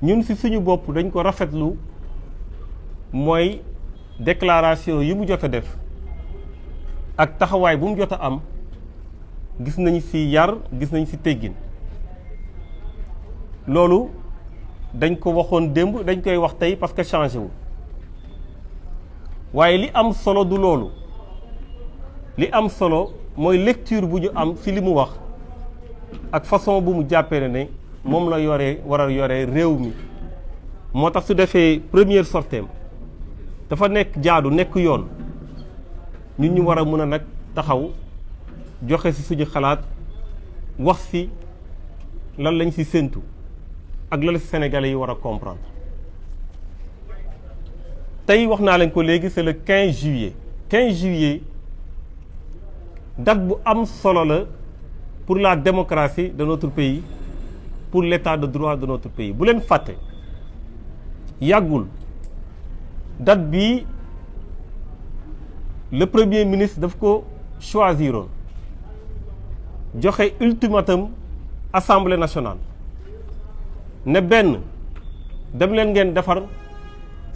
ñun ci suñu bopp dañ ko rafetlu mooy déclaration yi mu jot a def ak taxawaay bu mu jot a am gis nañ ci yar gis nañ ci teggin loolu dañ ko waxoon démb dañ koy wax tey parce que changé wu waaye li am solo du loolu li am solo mooy lecture bu ñu am ci li mu wax ak façon bu mu jàppee ne moom la war a yore réew mi moo tax su defee première sorteem dafa nekk jaadu nekk yoon ñun ñu war a mën a nag taxaw joxe ci suñu xalaat wax ci lan lañ ci séentu ak lan la ci Sénégalais yi war a comprendre tey wax naa leen ko léegi c'est le 15 juillet 15 juillet date bu am solo la pour la démocratie de notre pays pour l'état de droit de notre pays bu leen fàtte yàggul date bii le premier ministre daf ko choisiroon joxe ultimatum assemblée nationale ne benn dem leen ngeen defar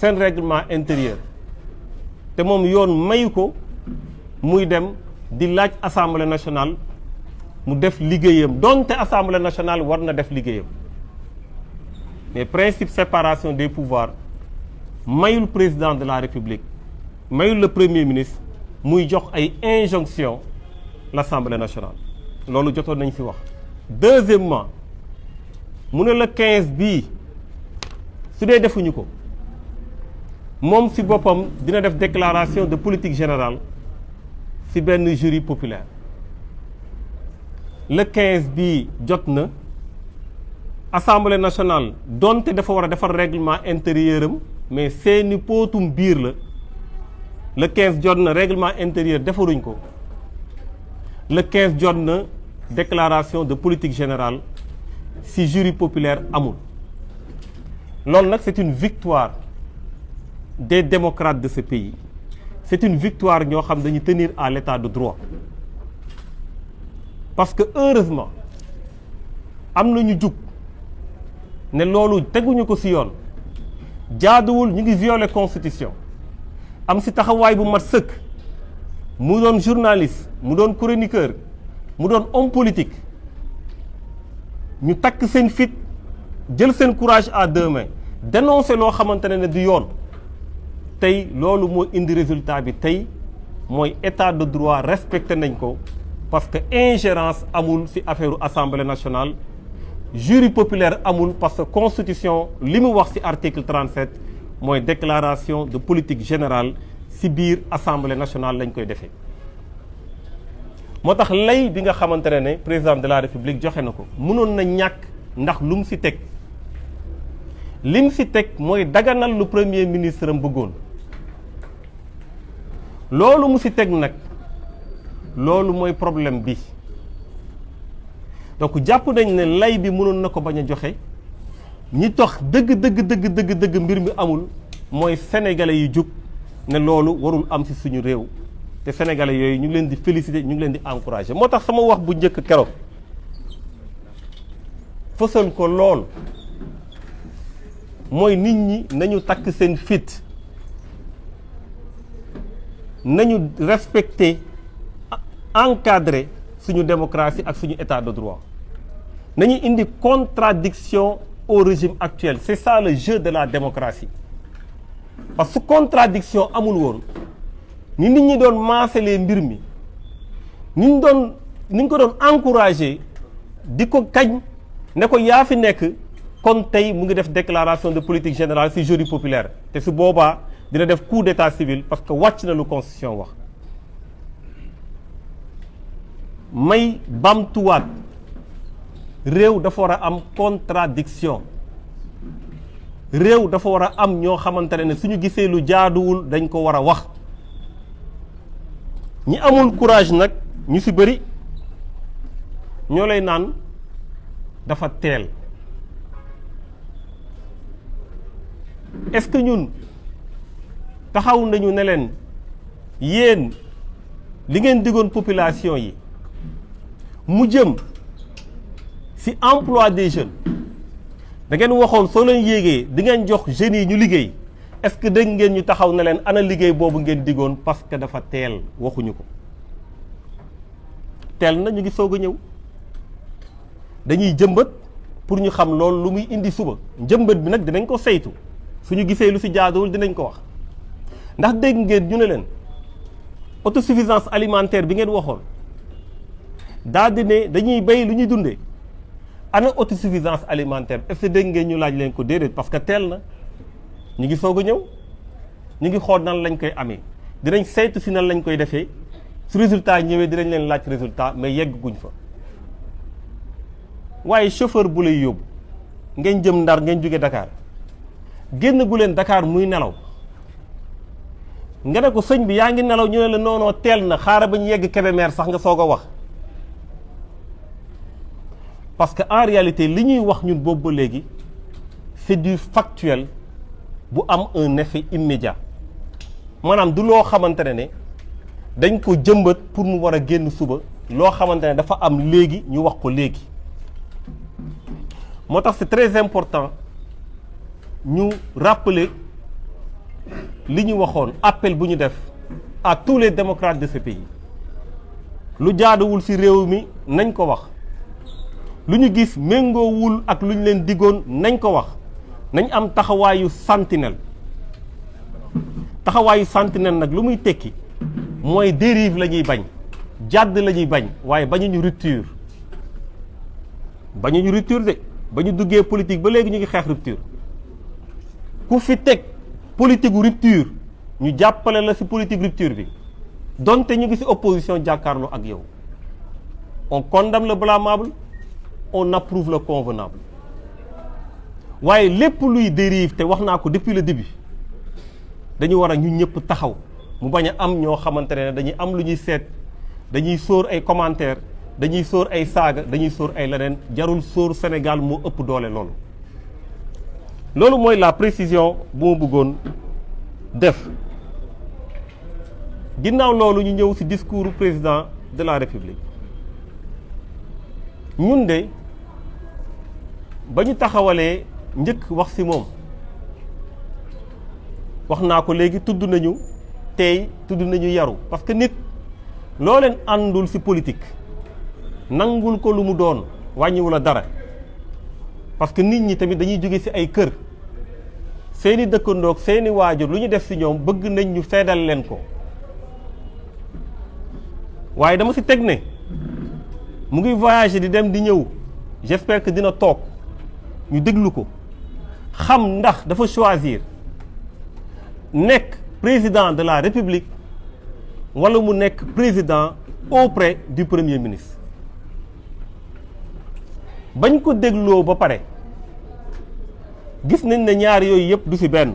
seen règlement intérieur te moom yoon mayu ko muy dem di laaj assemblée nationale mu def liggéeyam donte assemblée nationale war na def liggéeyam mais principe séparation des pouvoirs mayul président de la république mayul le premier ministre muy jox ay injonction l'assemblée nationale loolu jotoon nañ ci wax. Deuxièmement mu ne le 15 bii su dee defuñu ko moom ci boppam dina def déclaration de politique générale ci benn jury populaire. Le 15 bii jot na assemblée nationale donte dafa war a defar règlement intérieur am mais seeni pootum biir la le 15 jot na règlement intérieur defaruñ ko le 15 jot na déclaration de politique générale ci jury populaire amul loolu nag c'est une victoire des démocrates de ce pays c'est une victoire ñoo xam dañuy tenir à l'état de droit parce que heureusement am na ñu jug ne loolu teguñu ko ci yoon jaaduwul ñu ngi violer constitution am ci taxawaay bu mat sëkk mu doon journaliste mu doon chroniqueur mu doon homme politique ñu takk seen fit jël seen courage à deux mains dénoncer loo xamante ne du yoon tey loolu moo indi résultat bi tey mooy état de droit respecté nañ ko parce que ingérence amul ci affaire assemblée nationale jury populaire amul parce que constitution li mu wax ci article 37 mooy déclaration de politique générale ci biir assemblée nationale lañ koy defee moo tax lay bi nga xamante ne président de la république joxe na ko mënoon na ñàkk ndax lu mu ci teg lim ci teg mooy daganal lu premier ministre am bëggoon loolu mu ci teg nag loolu mooy problème bi donc jàpp nañ ne lay bi mënoon na ko bañ a joxe ñi tax dëgg mbir mi amul mooy sénégalais yi jug ne loolu warul am ci suñu réew te sénégalais yooyu ñu ngi leen di féliciter ñu ngi leen di encourager moo tax sama wax bu njëkk keroog fësal ko lool mooy nit ñi nañu takk seen fit nañu respecter encadrer suñu démocratie ak suñu état de droit nañu indi contradiction au régime actuel c'est ça le jeu de la démocratie parce que contradiction amul woon ni nit ñi doon maasalee mbir mi ni ñu ko doon encourager di ko kañ ne ko yaa fi nekk kon tey mu ngi def déclaration de politique générale ci jury populaire te su boobaa dina def coup d'état civil parce que wàcc na lu constitution wax may bamtuwaat réew dafa war a am contradiction réew dafa war a am ñoo xamante ne suñu gisee lu jaaduwul dañ ko war a wax ñi amul courage nag ñu ci bëri ñoo lay naan dafa teel est-ce que ñun taxaw nañu ne leen yéen li ngeen digoon population yi mu jëm ci emploi des jeunes da ngeen waxoon soo leen yéegee di ngeen jox jeunes yi ñu liggéey est-ce que dégg ngeen ñu taxaw na leen ana liggéey boobu ngeen digoon parce que dafa teel waxuñu ko. teel na ñu ngi soog a ñëw dañuy jëmbat pour ñu xam loolu lu muy indi suba njëmbat bi nag dinañ ko saytu suñu gisee lu si jaaduwul dinañ ko wax ndax dégg ngeen ñu ne leen autosuffisance alimentaire bi ngeen waxoon daal di ne dañuy béy lu ñuy dundee ana autosuffisance alimentaire est-ce que dégg ngeen ñu laaj leen ko déedéet parce que teel na ñu ngi soog a ñëw ñu ngi xool nan lañ koy amee dinañ saytu si nan lañ koy defee su résultat ñëwee dinañ leen laaj résultat mais yegg guñ fa waaye chauffeur bu lay yóbbu ngeen jëm Ndar ngeen jóge Dakar génn gu leen Dakar muy nelaw nga ne ko sëñ bi yaa ngi nelaw ñu ne la noonoo teel na xaaral ba ñu yegg Kébémer sax nga soog a wax parce que en réalité li ñuy wax ñun boobu ba léegi c'est du factuel bu am un effet immédiat maanaam du loo xamante ne dañ ko jëmbat pour mu war a génn suba loo xamante ne dafa am léegi ñu wax ko léegi moo tax c'est très important ñu rappeler li ñu waxoon appel bu ñu def à tous les démocrates de ce pays lu jaaduwul ci réew mi nañ ko wax lu ñu gis méngoowul ak lu ñu leen diggoon nañ ko wax nañ am taxawaayu sentinelle nag lu muy tekki mooy dérive la ñuy bañ jàdd la ñuy bañ waaye bañuñu rupture de ba ñu duggee politique ba léegi ñu ngi xeex rupture ku fi teg politique rupture ñu jàppale la ci politique rupture bi donte ñu ngi ci opposition jàkkaarloo ak yow on condamne le blâmable on approuve le convenable waaye lépp luy dérive te wax naa ko depuis le début dañu war a ñun ñëpp taxaw mu bañ a am ñoo xamante ne dañuy am lu ñuy seet dañuy sóor ay commentaires dañuy sóor ay saaga dañuy sóor ay leneen jarul sóor Sénégal moo ëpp doole loolu mooy la précision bu ma bëggoon def ginnaaw loolu ñu ñëw ci discours président de la République ñun de ba ñu taxawalee njëkk wax ci moom wax naa ko léegi tudd nañu tey tudd nañu yaru parce que nit loo leen àndul ci politique nangul ko lu mu doon wàññiwu la dara parce que nit ñi tamit dañuy jóge ci ay kër seeni dëkkandoog seeni waajur lu ñu def ci ñoom bëgg nañ ñu seedal leen ko waaye dama ci teg ne mu ngi voyager di dem di ñëw j'espère que dina toog ñu déglu ko xam ndax dafa choisir nekk président de la République wala mu nekk président auprès du Premier ministre bañ ko dégloo ba pare gis nañ ne ñaar yooyu yëpp du ci benn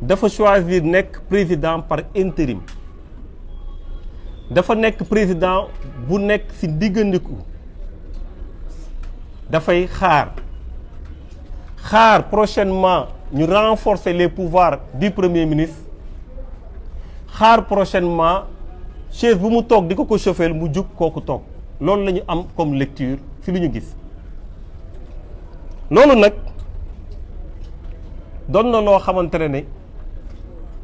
dafa choisir nekk président par intérim dafa nekk président bu nekk ci diggandiku dafay xaar prochainement ñu renforcer les pouvoirs du Premier ministre xaar prochainement chaise bu mu toog di ko chauffeel mu jug kooku toog loolu la ñu am comme lecture ci li ñu gis loolu nag doon na loo xamante ne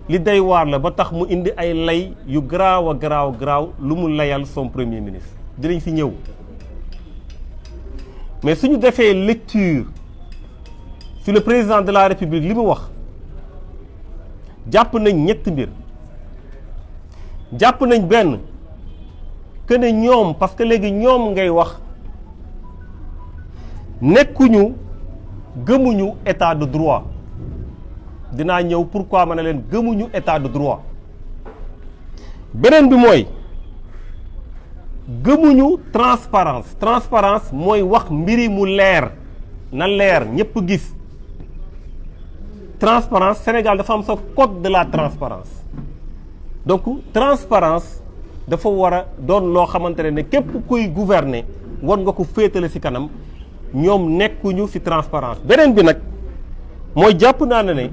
li day waar la ba tax mu indi ay lay yu garaaw a garaaw lu mu layal son premier ministre dinañ ci ñëw mais suñu defee lecture sur le président de la République li mu wax jàpp nañ ñetti mbir jàpp nañ benn que ne ñoom parce que léegi ñoom ngay wax gëmuñu état de droit dinaa ñëw pourquoi ma ne leen gëmuñu état de droit beneen bi mooy gëmuñu transparence mooy wax mbiri mu leer na leer ñëpp gis transparence Sénégal dafa am sa code de la transparence donc transparence dafa war a doon loo xamante ne képp kuy gouverner war nga ko féetale ci kanam ñoom nekkuñu ci transparence beneen bi nag mooy jàpp naa ne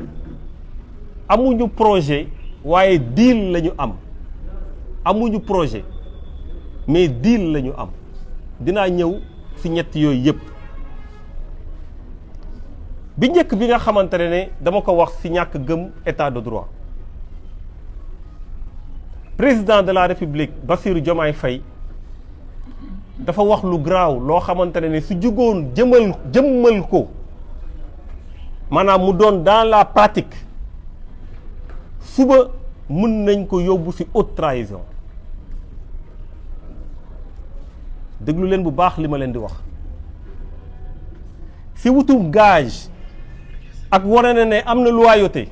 amuñu projet waaye deal la ñu am amuñu projet mais deal la ñu am dinaa ñëw ci ñett yooyu yëpp bi njëkk bi nga xamante ne dama ko wax ci ñàkk gëm état de droit président de la république Bassirou Diomaye Faye dafa wax lu graaw loo xamante ne su jugoon jëmmal ko maanaam mu doon dans la pratique suba mën nañ ko yóbbu ci haute trahison déglu leen bu baax li ma leen di wax ci wutum gage ak wane na ne am na loyauté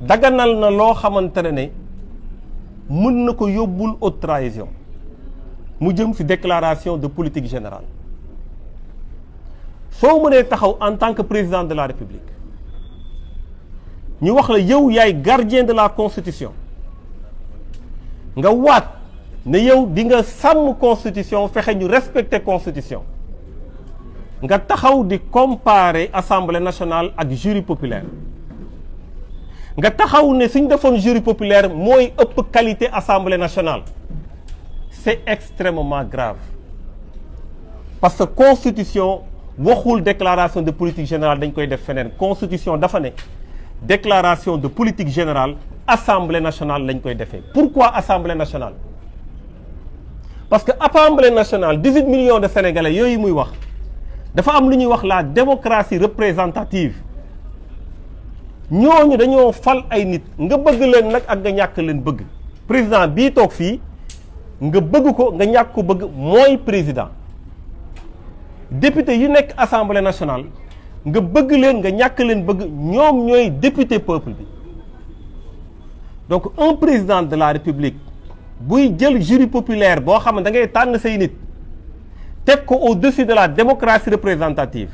daganal na loo xamante ne mën na ko yóbbul haute trahison mu jëm ci déclaration de politique générale soo mënee taxaw en tant que président de la république ñu wax la yow yaay gardien de la constitution nga waat ne yow di nga sàmm constitution fexe ñu respecter constitution nga taxaw di comparer assemblée nationale ak jury populaire nga taxaw ne suñ defoon jury populaire mooy ëpp qualité assemblée nationale c'est extrêmement grave parce que constitution waxul déclaration de politique générale dañ koy def feneen constitution dafa ne déclaration de politique générale assemblée nationale lañ koy defee. Pourquoi assemblée nationale? Parce que assemblée nationale 18 millions de sénégalais yooyu muy wax dafa am lu ñuy wax la démocratie représentative ñooñu dañoo fal ay nit nga bëgg leen nag ak nga ñàkk leen bëgg président bii toog fii nga bëgg ko nga ñàkk ko bëgg mooy président député yu nekk assemblée nationale nga bëgg leen nga ñàkk leen bëgg ñoom ñooy député peuple bi. Donc un président de la république buy jël jury populaire boo xam ne da ngay tànn say nit teg ko au-dessus de la démocratie représentative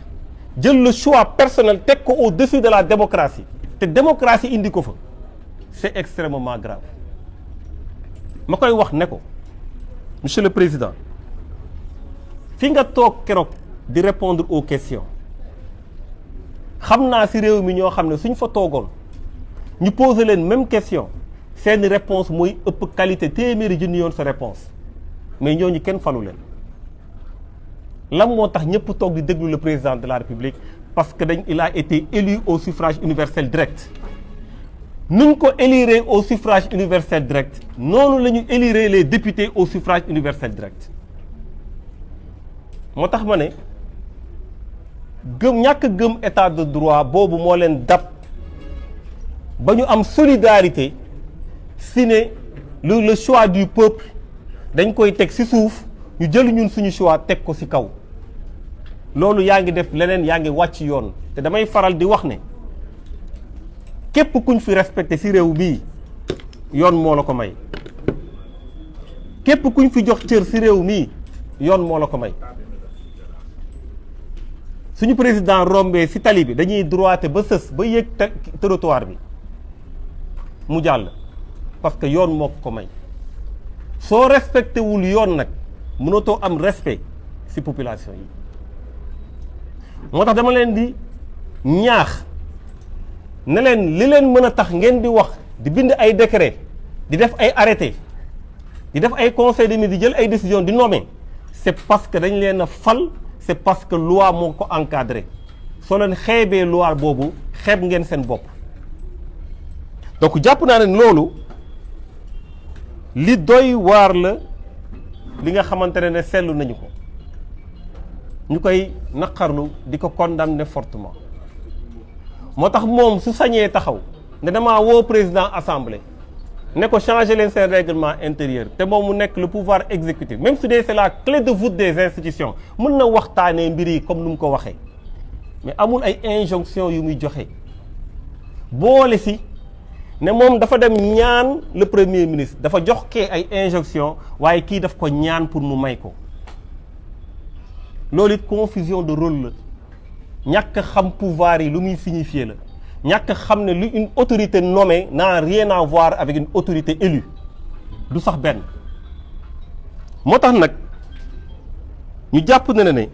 jël le choix personnel teg ko au-dessus de la démocratie te démocratie indi ko fa c'est extrêmement grave. ma koy wax ne ko monsieur le président fi nga toog keroog di répondre aux questions xam naa ci réew mi ñoo xam ne suñ fa toogoon ñu poser leen même question seeni réponse mooy ëpp qualité téeméeri junni yoon sa réponse mais ñooñu kenn falu leen lan moo tax ñëpp toog di déglu le président de la république parce que il a été élu au suffrage universel direct nuñ ko élire au suffrage universel direct noonu la ñu élire les députés au suffrage universel direct moo tax ma ne ñàkk gëm état de droit boobu moo leen dab ba ñu am solidarité si ne le choix du peuple dañ koy teg ci suuf ñu jël ñun suñu choix teg ko ci kaw loolu yaa ngi def leneen yaa ngi wàcc yoon te damay faral di wax ne képp kuñ fi respecté ci réew bii yoon moo la ko may képp kuñ fi jox cër ci réew mii yoon moo la ko may suñu président rombee ci tali bi dañuy droité ba sës ba yéeg trottoir bi mu jàll parce que yoon moo ko may soo respecté wul yoon nag mënatoo am respect ci population yi moo tax dama leen di ñaax ne leen li leen mën a tax ngeen di wax di bind ay décret di def ay arrêté di def ay conseil de ministre di jël ay décision di nommer c'est parce que dañ leen a fal c'est parce que loi moo ko encadré soo leen xeebee loi boobu xeeb ngeen seen bopp donc jàpp naa ne loolu li doy waar la li nga xamante ne seetlu nañu ko ñu koy naqarlu di ko condamner fortement moo tax moom su sañee taxaw ne damaa woo président assemblée ne ko changer leen seen règlement intérieur te moom mu nekk le pouvoir exécutif même su dee c'est la clé de voûte des institutions mën na waxtaanee mbir yi comme nu mu ko waxee mais amul ay injonction yu muy joxe boole si ne moom dafa dem ñaan le premier ministre dafa jox kee ay injonction waaye kii daf ko ñaan pour mu may ko loolu it confusion de rôle la ñàkk xam pouvoir yi lu muy signifier la ñàkk xam ne lu une autorité nommée n'a rien à voir avec une autorité élue du sax benn moo tax nag ñu jàpp na ne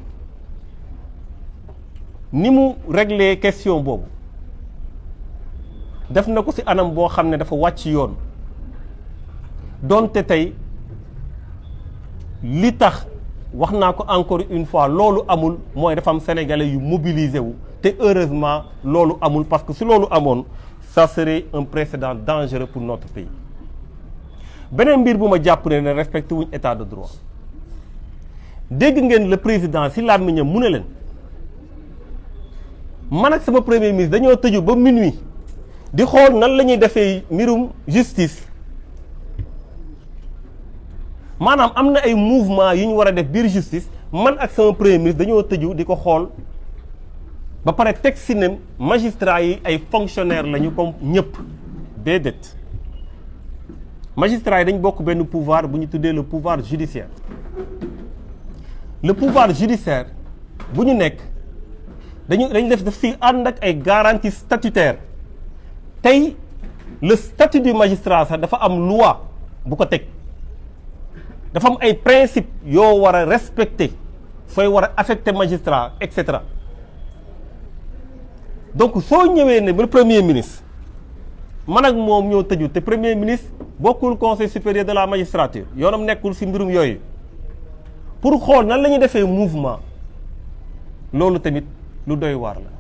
ni mu régler question boobu def na ko ci anam boo xam ne dafa wàcc yoon donte tey li tax wax naa ko encore une fois loolu amul mooy dafa am sénégalais yu mobilisé wu te heureusement loolu amul parce que si loolu amoon ça serait un précédent dangereux pour notre pays. beneen mbir bu ma jàpp ne respecté wuñ état de droit dégg ngeen le président si làmmiñam mu ne leen man ak sama premier ministre dañoo tëju ba minuit di xool nan la ñuy defee mbirum justice maanaam am na ay mouvement yu ñu war a def biir justice man ak sama premier ministre dañoo tëju di ko xool ba pare teg si ne magistrat yi ay fonctionnaires lañu comme ñëpp déedéet magistrat yi dañ bokk benn pouvoir bu ñu tuddee le pouvoir judiciaire le pouvoir judiciaire bu ñu nekk dañ def si ànd ak ay garanties statutaires tey le statut du magistrat sax dafa am loi bu ko teg dafa am ay principes yoo war a respecter sooy war a affecter magistrat et cetera donc soo ñëwee ne ba premier ministre man ak moom ñoo tëju te premier ministre bokkul conseil supérieur de la magistrature yoonam nekkul ci mbirum yooyu pour xool nan la ñuy defee mouvement loolu tamit lu doy waar la